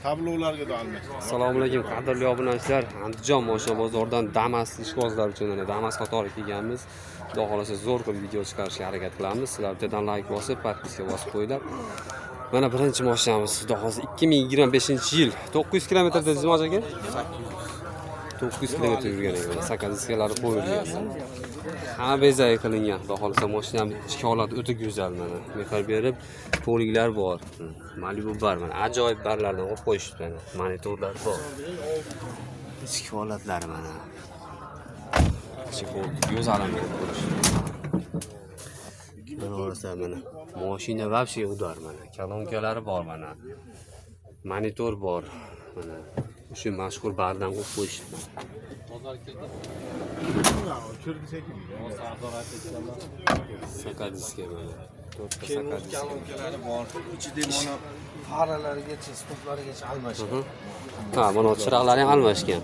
Tablolarga da almashtirgan. Assalomu alaykum, qadrli obunachilar. Andijon mashina bozoridan Damas ishqibozlar uchun mana Damas qatori kelganmiz. Xudo xolasa, zo'r qilib video chiqarishga harakat qilamiz. Sizlar bittadan like bosib, подписка bosib qo'yinglar. Mana birinchi mashinamiz, Xudo xolasa, 2025-yil. 900 km dedingizmi, aka? 900 km yurgan ekan. Saka diskalari qo'yilgan. Hamma bezagi qilingan. Xudo xolasa, mashinamiz ichki holati o'ta go'zal mana. Mehr berib, poliklar bor. Malibu bor mana. Ajoyib barlardan qo'yib qo'yishibdi mana. Monitorlar bor. Ichki holatlari mana. Ichki go'zalim qilib qo'yishibdi. Mana orasida mana. Mashina вообще удар mana. Kolonkalari bor mana. Monitor bor. Mana o'sha mashhur bardan qo'yib qo'yishibdi. Kirdi shekilli. Saka diska mana. To'rtta saka diska. Kolonkalari bor. Ichida mana faralarigacha, stoplarigacha almashgan. Ha, mana chiroqlari ham almashgan.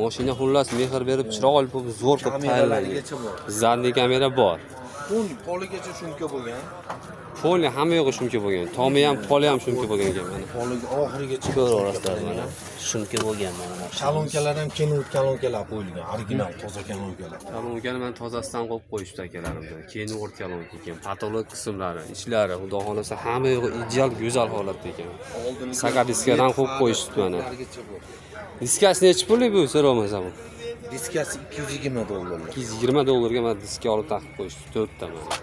Mashina xullas mehr berib, chiroyli bo'lib, zo'r qilib tayyorlangan. Kameralarigacha bor. Задний kamera bor. Poligacha шумка bo'lgan. Poli hamma yo'g'i шумка bo'lgan. Tomi ham, poli ham шумка bo'lgan ekan mana. Poliga oxirigacha Ko'raverasizlar mana. Шумка bo'lgan mana mashina. Kolonkalar ham Kenwood kolonkalar qo'yilgan. Original toza kolonkalar. Kolonkani mana tozasidan qo'yib qo'yishdi akalarimiz. Kenwood kolonka ekan. Потолок qismlari, ichlari, xudo xolasa, hamma yo'g'i ideal, go'zal holatda ekan. Saka diskadan qo'yib qo'yishdi mana. Toplarigacha bor. Diskasi nechi pullik bu, so'ramasam? Diskasi 220 dollar. 220 dollarga mana diska olib taqib qo'yishdi, to'rtta mana.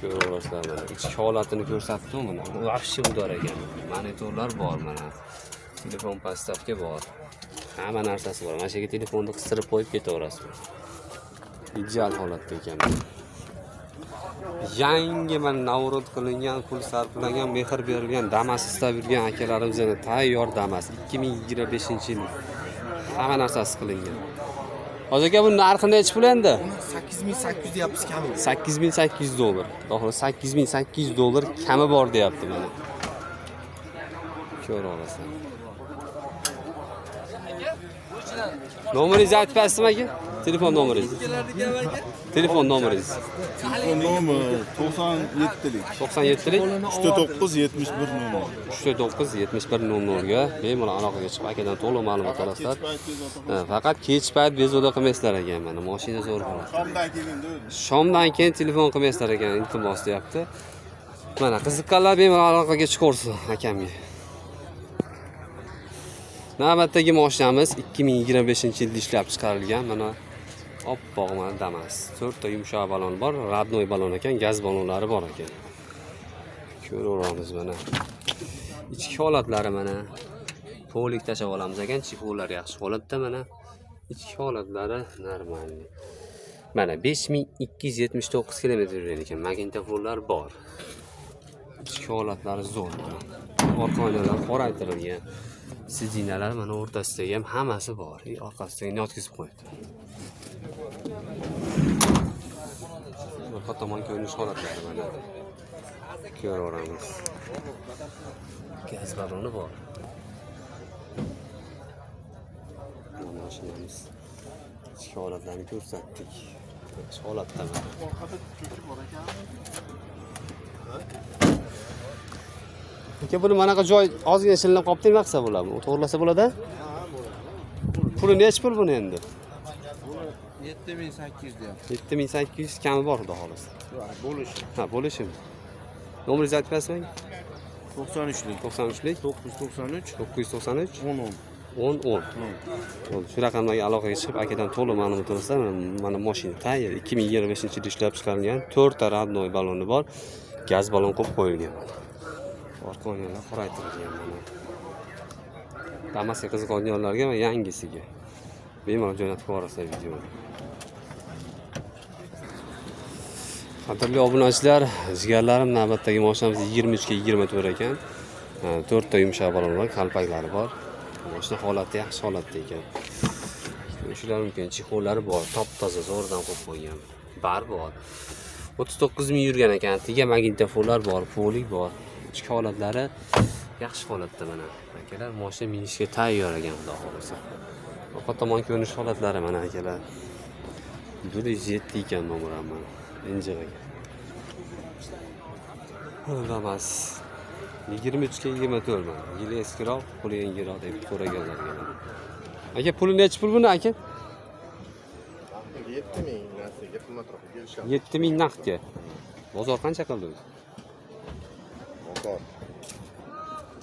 Ko'raverasizlar mana. Ichki holatini ko'rsatdim mana. Вообще удар ekan. Monitorlar bor mana. Telefon подставка bor. Hamma narsasi bor. Mana shu yerga telefonni qistirib qo'yib ketaverasiz. Ideal holatda ekan. Yangi mana наворот qilingan, pul sarflangan, mehr berilgan Damas istab yurgan akalarimiz yana tayyor Damas 2025-yil, hamma narsasi qilingan. Hozir aka, buni narxi nechi pul endi? 8800 deyapmiz, kami. 8800 dollar. Xudo xohlasa, 8800 dollar kami bor deyapti mana. Ko'ra olasan. Nomeringizni aytib berasizmi, aka? Telefon nomeringiz. Telefon nomeringiz. Telefon nomeri 97lik. 97lik 39 71 00. 39 71 00 ga bemalol aloqaga chiqib, akadan to'liq ma'lumot olasizlar. Kech payt bezovta. Ha, faqat kech payt bezovta qilmaysizlar ekan mana. Mashina zo'r holat. Shomdan keyin o'zi. Shomdan keyin telefon qilmaysizlar ekan, iltimos deyapti. Mana qiziqqanlar bemalol aloqaga chiqaversin akamga. Navbatdagi mashinamiz 2025-yilda ishlab chiqarilgan mana oppoq mana Damas. To'rtta yumshoq balon bor, родной balon ekan, gaz balonlari bor ekan. Ko'raveramiz mana. Ichki holatlari mana. Polik tashlab olamiz ekan, чехол lar yaxshi holatda mana. Ichki holatlari нормальный. Mana 5279 kilometr yurgan ekan. Magnitofonlar bor. Ichki holatlari zo'r mana. Orqa oynalar qoraytirilgan. Сиденья lar mana o'rtasidagi ham hammasi bor. И orqasidagi yotqizib qo'yibdi. Orqa tomon ko'rinish holatlari mana. Ko'raveramiz. Gaz baloni bor. Mana mashinamiz ichki holatlarni ko'rsatdik. Yaxshi holatda mana. Orqada ko'ki bor ekan. Aka, buni manaqa joy ozgina shilinib qolibdi, nima qilsa bo'ladi? To'g'rilasa bo'ladi? Puli nechi pul buni endi? 7800 deyapti. 7800 kami bor, xudo xohlasa. Bo'lishi. Ha, bo'lishimi? Nomeringizni aytib berasizmi? 93lik. 93lik 993 993 10 10. 10 10. Bo'ldi. Shu raqamlarga aloqaga chiqib, akadan to'liq ma'lumot olasizlar. Mana mashina tayyor. 2025-yilda ishlab chiqarilgan, to'rtta родной baloni bor. Gaz balon qo'yib qo'yilgan. Orqa oynalar qoraytirilgan mana. Damasga qiziqadiganlarga va yangisiga bemalol jo'natib yuborasizlar videoni. Qadrli obunachilar, jigarlarim, navbatdagi mashinamiz 23 ga 24 ekan. Ha, to'rtta yumshoq balon bor, kalpaklari bor. Mashina holati yaxshi holatda ekan. Ko'rishingiz mumkin, чехол lari bor, top toza, zo'rdan qo'yib qo'ygan. Bar bor. 39 ming yurgan ekan. Tiga magnitofonlar bor, polik bor. Ichki holatlari yaxshi holatda mana. Akalar, mashina minishga tayyor ekan, xudo xohlasa. Orqa tomon ko'rinish holatlari mana, akalar. 107 ekan nomer ham mana. Injiq ekan. Damas. 23 ga 24 mana. Yili eskiroq, puli yangiroq deb so'raganlarga mana. Aka, puli nechi pul buni, aka? 7000 narsaga qimmatroq kelishadi. 7000 naqdga. Bozor qancha qildi o'zi? Bozor.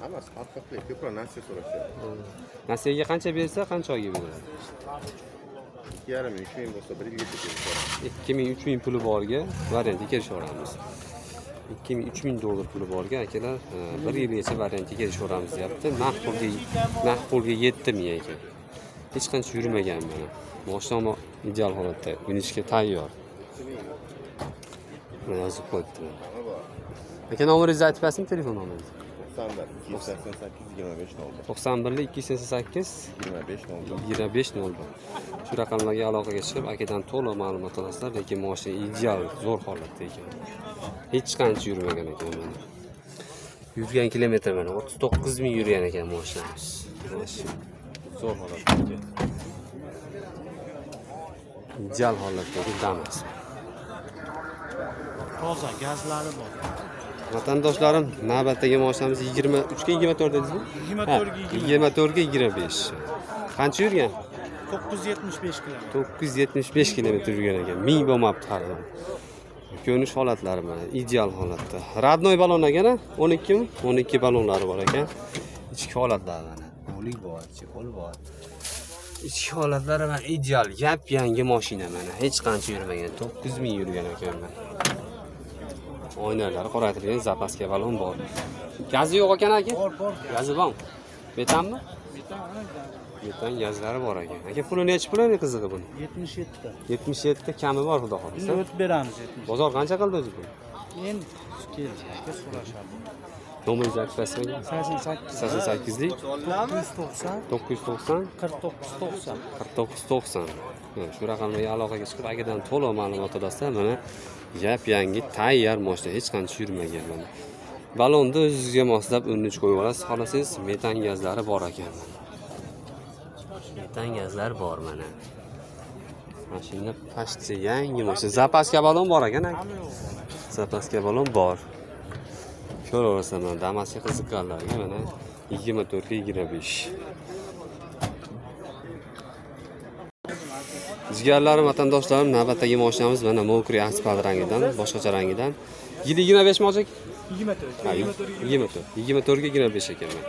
Hammasi har xil, ko'proq narsa so'rashyapti. Nasiyaga qancha bersa, qancha oyga beradi? 2,5 ming, 3 ming bo'lsa, bir yilgacha kelishadi. 2000 3000 puli borga variantga kelishaveramiz. 2000 3000 dollar puli borga akalar, bir yilgacha variantga kelishaveramiz deyapti. Naqd pulga 7000 ekan. Hech qancha yurmagan mana. Moshina ideal holatda, minishga tayyor. Mana yozib qo'yibdi mana. Aka, nomeringizni aytib bersin, telefon nomeringizni. 91 288 25 01. 91 288 25 01. 25 01. Shu raqamlarga aloqaga chiqib, akadan to'liq ma'lumot olasizlar, lekin mashina ideal, zo'r holatda ekan. Hech qancha yurmagan ekan mana. Yurgan kilometr mana 39 ming yurgan ekan mashinamiz. Zo'r holatda ekan. Ideal holatdagi Damas. Toza, gazlari bor. Vatandoshlarim, navbatdagi mashinamiz 23 ga 24 dedingizmi? 24 ga 24 ga 25. Qancha yurgan? 975 kilometr. 975 kilometr yurgan ekan. Ming bo'lmabdi hali. Ko'rinish holatlari mana ideal holatda. Родной balon ekan, a? 12 mi? 12 balonlari bor ekan. Ichki holatlari mana. Bo'lik bor, chexol bor. Ichki holatlari mana ideal, yap yangi mashina mana. Hech qancha yurmagan, 9000 yurgan ekan mana. Oynalari qoraytirilgan, запаска balon bor. Gazi yo'q ekan, aka? Bor, bor. Gazi bormi? Metanmi? Metan gazlari bor ekan. Aka, puli nechi pul endi qizig'i buni? 77. 77 kami bor, xudo xohlasa. O'tib beramiz 70. Bozor qancha qildi o'zi bu? Endi keldi, aka, so'rashadi. Nomeringizni aytib bersangiz. 88 88lik 990 990 49 90. 49 90. Mana shu raqamlarga aloqaga chiqib, akadan to'liq ma'lumot olasizlar. Mana yap yangi tayyor mashina, hech qancha yurmagan mana. Balonni o'zingizga moslab 13 qo'yib olasiz, xohlasangiz metan gazlari bor ekan. Metan gazlar bor mana. Mashina почти yangi mashina. Запаска balon bor ekan, aka. Запаска balon bor. Ko'raverasizlar mana Damasga qiziqqanlarga mana 24 ga 25. Jigarlarim, vatandoshlarim, navbatdagi mashinamiz mana мокрый asfalt rangidan, boshqacha rangidan. Yili 25 mi, aka? 24. Ha, 24. 24 ga 25 ekan mana.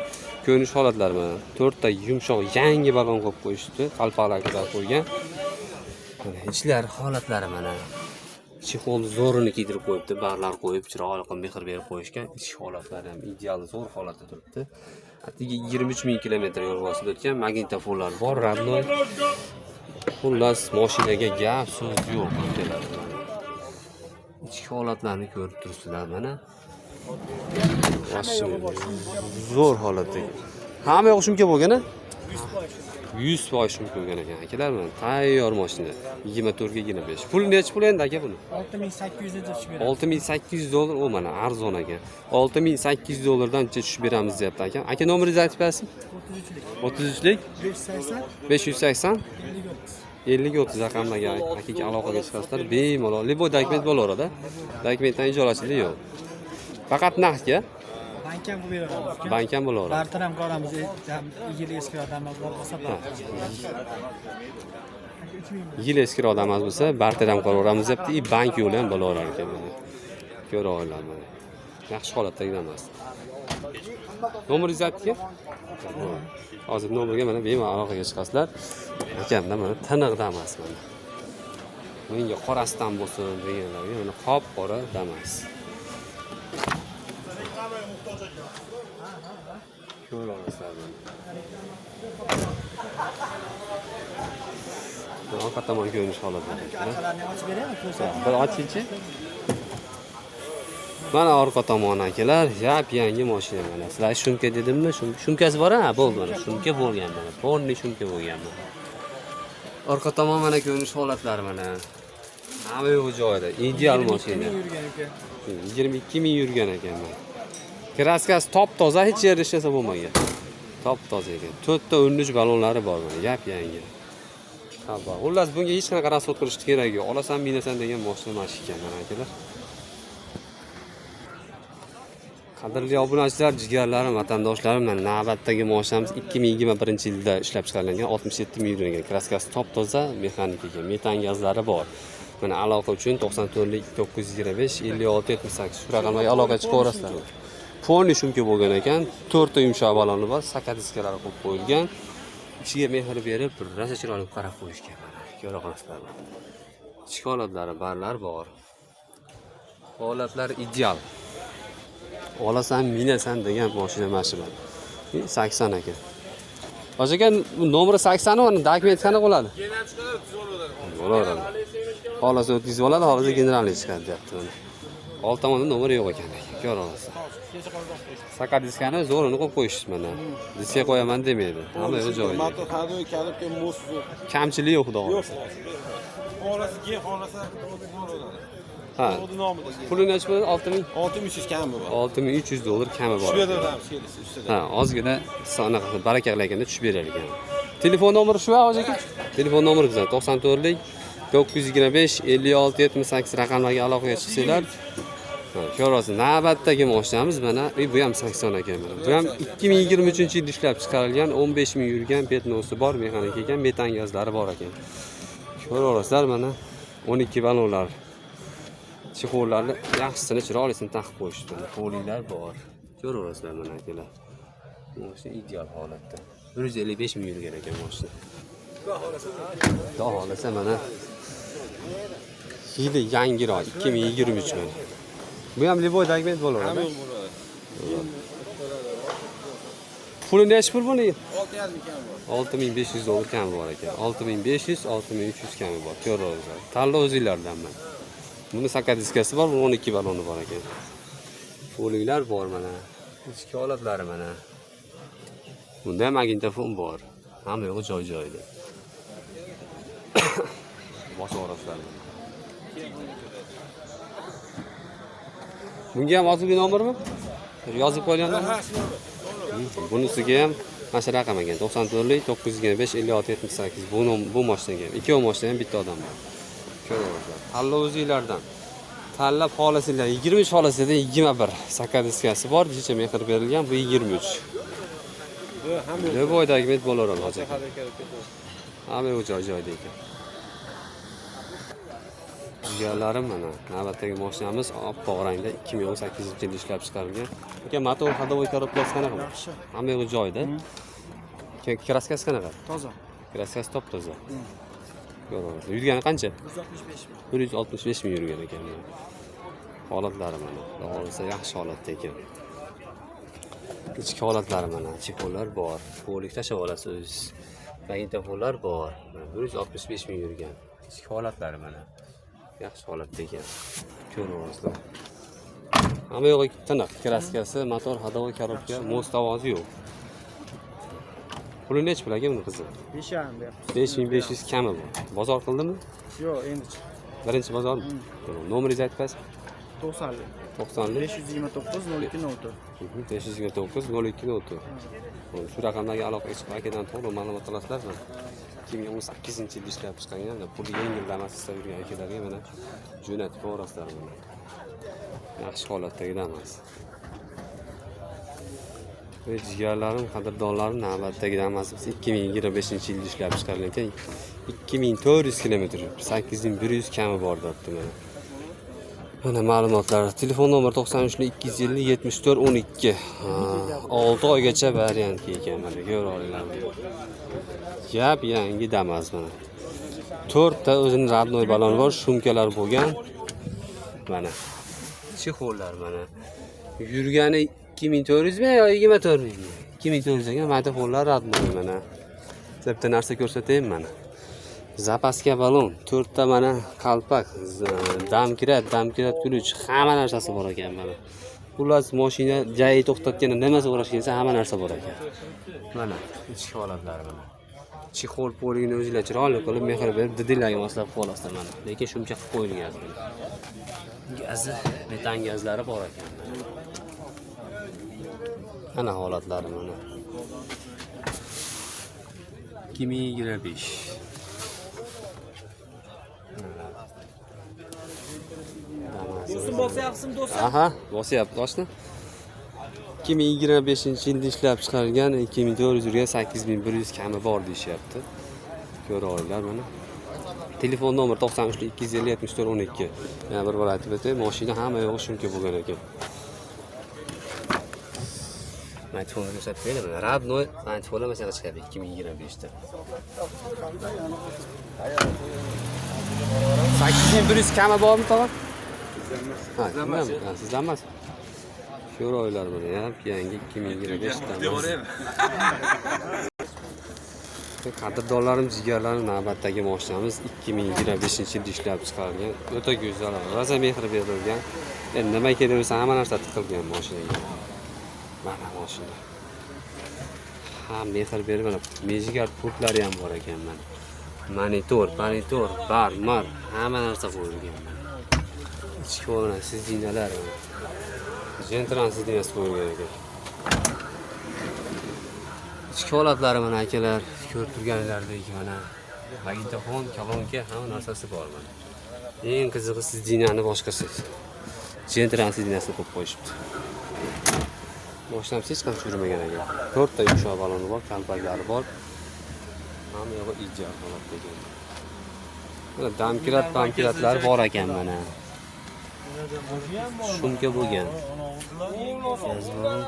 Ko'rinish holatlari mana. To'rtta yumshoq yangi balon qo'yib qo'yishdi, qalpoqlar ko'tarib qo'ygan. Mana ichlari holatlari mana. Chexol zo'rini kiydirib qo'yibdi, barlar qo'yib, chiroyli qilib mehr berib qo'yishgan. Ichki holatlari ham ideal, zo'r holatda turibdi. Atigi 23 ming kilometr yo'l bosib o'tgan, magnitofonlar bor, родной. Xullas, mashinaga gap so'z yo'q, akalar. Ichki holatlarni ko'rib turibsizlar mana. Mashina zo'r holatda. Hamma yo'q shumka bo'lgan, a? 100% shumka bo'lgan ekan, akalar, mana tayyor mashina. 24 ga 25. Pul nechi pul endi, aka, buni? 6800 deb tushib beramiz. 6800 dollar, o mana arzon ekan. 6800 dollardan tushib beramiz deyapti aka. Aka, nomeringizni aytib bersin. 33lik 33lik 580 580 50 30. 50 30 raqamlarga akaga aloqaga chiqasizlar bemalol. Любой dokument bo'laveradi. Dokumentdan ijarachilik yo'q. Faqat naqdga, Bank ham qilib beramiz. Bank ham bo'laveradi. Barter ham ko'ramiz. Yil eski odamlar bo'lsa barter. Yil eskiroq Damas bo'lsa, barter ham qilaveramiz deyapti. И bank yo'li ham bo'laverar ekan mana. Ko'ra oladi mana. Yaxshi holatdagi Damas. Nomeringizni aytdiki? Hozir nomerga mana bemalol aloqaga chiqasizlar. Akamda mana tiniq Damas mana. Menga qorasidan bo'lsin deganlarga mana qop qora Damas. Ko'ra olasizlar mana. Orqa tomon ko'rinish holati. Orqalarini ochib beraymi? Ko'rsat. Bir ochingchi. Mana orqa tomoni, akalar, yap yangi mashina mana. Sizlar shumka dedimmi? Shumkasi bor, ha, bo'ldi mana. Shumka bo'lgan mana. Полный shumka bo'lgan mana. Orqa tomon mana ko'rinish holatlari mana. Hamma yo'q joyida. Ideal mashina. Yurgan ekan. 22 ming yurgan ekan mana. Краска si top toza, hech yerda ishlasa bo'lmagan. Top toza ekan. To'rtta 13 balonlari bor mana, yap yangi. Ha, bor. Xullas, bunga hech qanaqa расход qilishni keragi yo'q. Olasan, minasan degan mashina mana shu ekan mana, akalar. Qadrli obunachilar, jigarlarim, vatandoshlarim, mana navbatdagi mashinamiz 2021-yilda ishlab chiqarilgan, 67 ming yurgan. Краска si top-toza, mexanika, metan gazlari bor. Mana aloqa uchun 94 925 56 78 shu raqamlarga aloqa chiqaverasizlar. Полный шумка bo'lgan ekan, to'rtta yumshoq baloni bor, saka diskalari qo'yib qo'yilgan. Ichiga mehr berib, rosa chiroyli qarab qo'yishgan mana. Ko'ra olasizlar. Ichki holatlari, barlar bor. Holatlar ideal. Olasan, minasan degan mashina mana shu. 80 ekan. Hoji aka, bu nomeri 80 mi? Документ qanaqa bo'ladi? Bo'laveradi. Xohlasa o'tkazib oladi, xohlasa генеральный chiqadi deyapti mana. Old tomonda nomeri yo'q ekan. Ko'ra olasiz. Saka diskani zo'rini qo'yib qo'yishdi mana. Diska qo'yaman demaydi. Hamma yo'q joyida. Motor ходовой, коробка, мост yo'q. Kamchilik yo'q, xudo xohlasa. Xohlasa gen, xohlasa o'tkazib. Ha. O'zi nomida gen. Puli nechi bo'ladi? 6000. 6300 kami bor. 6300 dollar kami bor. Tushib beramiz, kelisi ustida. Ha, ozgina anaqa baraka qilayotganda tushib berar ekan. Telefon nomeri shu, hoji aka? Telefon nomeri bizdan 94 925 56 78 raqamlarga aloqaga chiqsanglar. Ha, ko'rasiz, navbatdagi mashinamiz mana, bu ham 80 ekan mana. Bu ham 2023-yilda ishlab chiqarilgan, 15 ming yurgan, пятно si bor, mexanik ekan, metan gazlari bor ekan. Ko'raverasizlar mana 12 balonlar. Чехол larni yaxshisini, chiroylisini taqib qo'yishdi. Полик lar bor. Ko'raverasizlar mana akalar. Mashina ideal holatda. 155 ming yurgan ekan mashina. Xudo xohlasa mana yili yangiroq 2023 mana. Bu ham любой документ bo'laveradi. Yo'q bo'ladi. Puli nechi pul buni? 6,5 kami bor. 6500 dollar kami bor ekan. 6500, 6300 kami bor. Ko'raverasizlar. Tanlov o'zinglardan mana. Buni saka diskasi bor, buni 12 baloni bor ekan. Полик lar bor mana. Ichki holatlari mana. Bunda ham magnitofon bor. Hamma yo'g'i joy-joyida. Bosib yuborasizlar. Bunga ham yozilgan nomermi? Yozib qo'yilgan nomer? Bunisiga ham mana shu raqam ekan. 94 925 56 78. Bu mashinaga ham. Ikkovi mashina ham bitta odam bor. Ko'raverasizlar. Tanlov o'zinglardan. Tanlab xohlasanglar 23, xohlasanglar 21. Saka diskasi bor, jicha mehr berilgan, bu 23. Hamma yo'q. Любой документ bo'laveradi hoji aka. Ходовой, коробка. Hamma yo'q joy joyida ekan. Jigarlarim, mana navbatdagi mashinamiz oppoq rangda 2018-yilda ishlab chiqarilgan. Aka, motor, ходовой, коробка si qanaqa? Yaxshi. Hamma yo'q joyida. Краска si qanaqa? Toza. Краска si top toza. Ko'raverasiz. Yurgani qancha? 165 ming. 165 ming yurgan ekan. Holatlari mana. Xudo xohlasa yaxshi holatda ekan. Ichki holatlari mana, чехол lar bor. Полик tashlab olasiz o'zingiz. Magnitofonlar bor. Mana 165 ming yurgan. Ichki holatlari mana. Yaxshi holatda ekan. Ko'raverasizlar. Hamma yo'g'i tiniq. Краска si, motor, ходовой, коробка, мост ovozi yo'q. Puli nechi pul aka buni qizi? 5,5 deyapmiz. 5500 kami bor. Bozor qildimi? Yo'q, endi chiqdi. Birinchi bozormi? Tamam. Nomeringizni aytib qo'yasiz. 90lik. 90lik 529 02 04. 529 02 04. Shu raqamlarga aloqaga chiqib akadan to'liq ma'lumot olasizlar. Mana 2018-yilda ishlab chiqargan, puli yengil Damas istab yurgan akalarga mana jo'natib yuborasizlar mana. Yaxshi holatdagi Damas. Ey jigarlarim, qadrdonlarim, navbatdagi Damasimiz 2025-yilda ishlab chiqarilgan. 2400 kilometr, 8100 kami bor debdi mana. Mana ma'lumotlar. Telefon nomeri 93 250 74 12. 6 oygacha variantga ekan mana, ko'ra olinglar. Yap yangi Damas mana. To'rtta o'zini родной baloni bor, шумка lar bo'lgan. Mana. Чехол lar mana. Yurgani 2400 mi yo 24 mingmi? 2400 ekan, magnitofonlar родной mana. Bitta narsa ko'rsataymi mana. Запаска balon, to'rtta mana qalpak, домкрат, домкрат ключ, hamma narsasi bor ekan mana. Xullas, mashina joyi to'xtatganda nima so'rash kelsa hamma narsa bor ekan. Mana ichki holatlari mana. Чехол полик ini o'zinglar chiroyli qilib, mehr berib, didinglarga moslab qo'yib olasizlar mana. Lekin шумка qilib qo'yilgan ozgina. Gazi, metan gazlari bor ekan. Ana holatlari mana. 2025. Do'stim, bosyapsizmi, do'stim? Aha, bosyapti, ochdi. 2025-yilda ishlab chiqarilgan, 2400 yurgan, 8100 kami bor deyishyapti. Ko'ra olinglar mana. Telefon nomer 93 250 74 12. Yana bir bor aytib o'tay, mashina hamma yo'g'i shumka bo'lgan ekan. Magnitofonni ko'rsatib beraymi? Родной magnitofon mana shunaqa chiqyapti 2025 da. 8100 kami bormi, tog'a? Ha, sizdan emas. Sizdan emas. Ko'ra buni ham yangi 2025 dan. Qadrdonlarim, jigarlarim, navbatdagi mashinamiz 2025-yilda ishlab chiqarilgan. O'ta go'zal, rosa mehr berilgan. Endi nima kerak bo'lsa hamma narsa tiqilgan mashinaga. Mana mashina. Ha, mehr berib, mana mejigar pultlari ham bor ekan mana. Monitor, monitor, bar, mar, hamma narsa qo'yilgan mana. Ichki mana сиденья lar mana. Jentran сиденья si qo'yilgan ekan. Ichki holatlari mana, akalar, ko'rib turganlaridek mana magnitofon, kolonka, hamma narsasi bor mana. Eng qizig'i сиденья ni boshqasi. Jentran сиденья sini qo'yib qo'yishibdi. Mashinamiz hech qancha yurmagan ekan. To'rtta yumshoq baloni bor, kompaklari bor. Hamma yog'i ideal holatda ekan. Mana домкрат, pamkratlar bor ekan mana. Shumka bo'lgan. Gaz balon.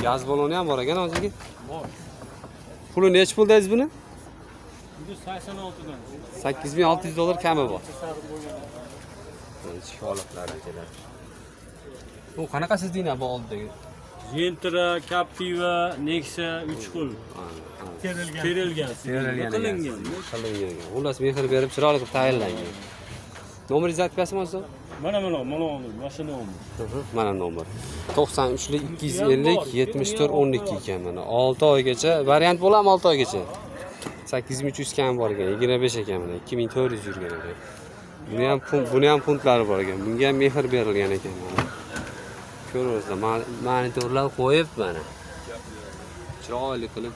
Gaz baloni ham bor ekan hozirgi. Bor. Puli nechi pul dedingiz buni? 186 dan. 8600 dollar kami bor. Ichki holatlari, akalar. Bu qanaqa сиденья bu oldidagi? Gentra, Captiva, Nexia 3 xil. Ha. Terilgan. Terilgan. Qilingan. Qilingan. Xullas, mehr berib, chiroyli qilib tayinlangan. Nomeringizni aytib berasizmi hozir? Mana mana nomer. Mana nomer. 93 250 74 12 ekan mana. 6 oygacha variant bo'ladimi, 6 oygacha? 8300 kam bor ekan, 25 ekan mana, 2400 yurgan ekan. Buni ham puntlari bor ekan. Bunga ham mehr berilgan ekan mana. Ko'rasizlar, monitorlar qo'yib mana. Chiroyli qilib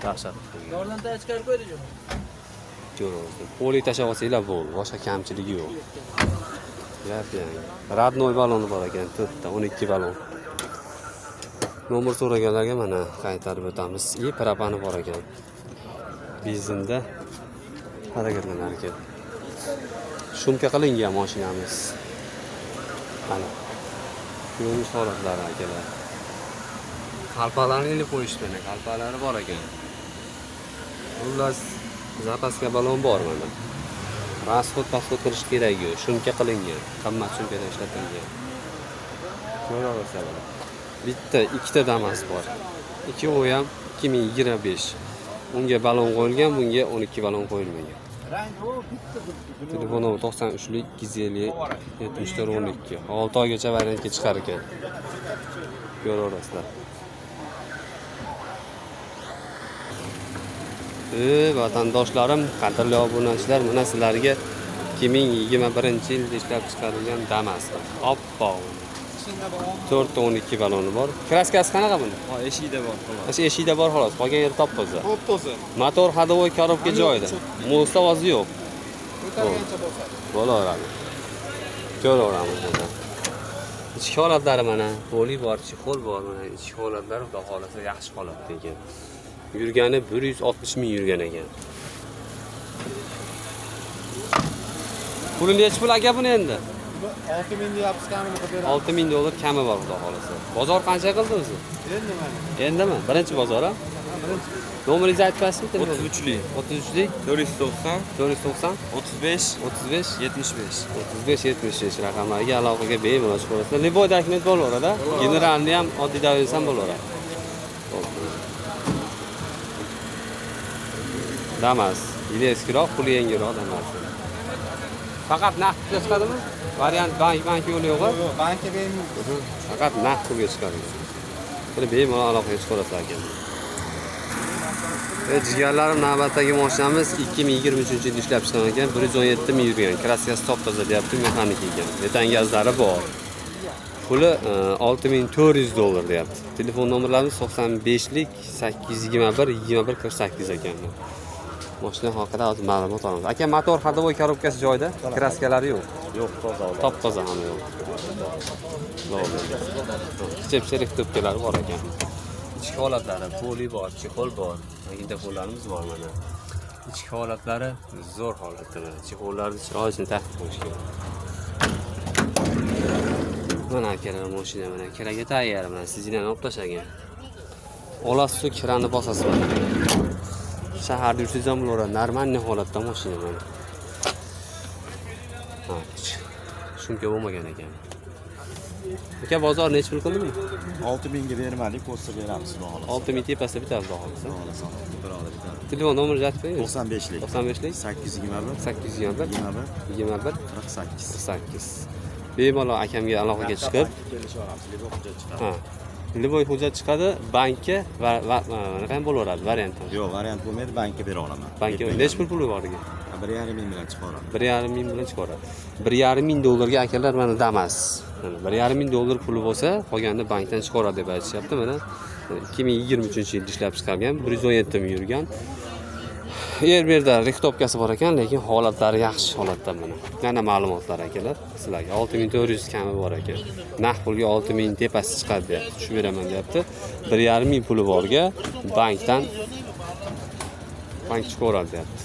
dahshat qilgan. Yordamdan chiqarib qo'ydi. Ko'rasizlar. Poli tashlab olsanglar bo'ldi, boshqa kamchiligi yo'q. Yap yangi. Родной baloni bor ekan, to'rtta, 12 balon. Nomer so'raganlarga mana qaytarib o'tamiz. И propani bor ekan. Benzinda harakatlanar ekan. Shumka qilingan mashinamiz. Mana. Ko'rinish holatlari, akalar. Qalpoqlarni ilib qo'yishdi mana, qalpoqlari bor ekan. Xullas, запаска balon bor mana. Расход pasxod qilish kerak yo'q. Shumka qilingan, qimmat shumkada ishlatilgan. Ko'raversa bo'ladi. Bitta, ikkita Damas bor. Ikkovi ham 2025. Unga balon qo'yilgan, bunga 12 balon qo'yilmagan. Telefon nomeri 93 250 74 12. 6 oygacha variantga chiqar ekan. Ko'raverasizlar. Ey vatandoshlarim, qadrli obunachilar, mana sizlarga 2021-yilda ishlab chiqarilgan Damas. Oppoq. 4 12 baloni bor. Краска si qanaqa buni? Ha, eshigida bor xolos. Shu eshikda bor xolos, qolgan yeri top-toza. Top toza. Motor ходовой коробка joyida. Мост ovozi yo'q. Ko'targancha bosadi. Bo'laveradi. Ko'raveramiz buni. Ichki holatlari mana, poli bor, чехол bor mana, ichki holatlari xudo xohlasa yaxshi holatda ekan. Yurgani 160 ming yurgan ekan. Puli nechi pul, aka, buni endi? 6000 deyapmiz, kamini qilib beramiz. 6000 dollar kami bor xudo xohlasa. Bozor qancha qildi o'zi? Endi mana. Endimi? Birinchi bozor, a? Birinchi. Nomeringizni aytib berasizmi? 33lik. 33lik. 490. 490. 35. 35. 75. 35 75 raqamlariga aloqaga bemalol chiqaverasizlar. Любой документ bo'laveradi. Генеральный ham, oddiy доверенность ham bo'laveradi. Bo'ldi. Damas. Yili eskiroq, puli yangiroq Damas. Faqat naqd pulga chiqadimi? Variant bank yo'li yo'q. Yo'q, bankka bermaymiz. Faqat naqd pulga chiqadi. Buni bemalol aloqaga chiqaverasizlar aka. E, jigarlarim, navbatdagi mashinamiz 2023 yilda ishlab chiqarilgan ekan, 117 ming yurgan. Краска si top toza deyapti, mexanik ekan. Metan gazlari bor. Puli 6400 dollar deyapti. Telefon nomerlarimiz 95lik 821 21 48 ekan. Mashina haqida hozir ma'lumot olamiz. Aka, motor, ходовой, korobkasi joyida, kraskalari yo'q. Yo'q, toza oladi. Top toza hamma yo'q. Picha-picha to'pkalari bor ekan. Ichki holatlari, poli bor, chexol bor, magnitofonlarimiz bor mana. Ichki holatlari zo'r holatda mana. Chexollarni chiroyli taqib qo'yish kerak. Mana akalar, mashina mana kiraga tayyor, mana sizinani olib tashlagan. Olasiz, kirani bosasiz mana. Shaharda yursangiz ham bo'laveradi. Нормальный holatda mashina mana. Ha, hech шумка bo'lmagan ekan. Aka, bozor nechi pul qildimi? 6000 ga bermadik, bo'lsa beramiz, xudo xohlasa. 6000 tepasida bitadi, xudo xohlasa. Xudo xohlasa, bir olib bitadi. Telefon nomerini aytib qo'ying. 95lik. 95lik 821 821 21 21 48. 48. Bemalol akamga aloqaga chiqib, Kelishib olamiz, любой hujjat chiqadi. Ha. Любой hujjat chiqadi, bankka va anaqa ham bo'laveradi, variant ham. Yo'q, variant bo'lmaydi, bankka bera olaman. Bankka nechi pul puli bor ekan? 1,5 ming bilan chiqaraman. 1,5 ming bilan chiqaradi. 1,5 ming dollarga, akalar, mana Damas. Mana 1,5 ming dollar puli bo'lsa, qolganini bankdan chiqaradi deb aytishyapti. Mana 2023-yilda ishlab chiqargan, 117 ming yurgan. Yer bu yerda рихтовка si bor ekan, lekin holatlari yaxshi holatda mana. Yana ma'lumotlar, akalar, sizlarga 6400 kami bor ekan. Naqd pulga 6000 tepasi chiqadi deyapti. Tushib beraman deyapti. 1,5 ming puli borga bankdan bank chiqaveradi deyapti.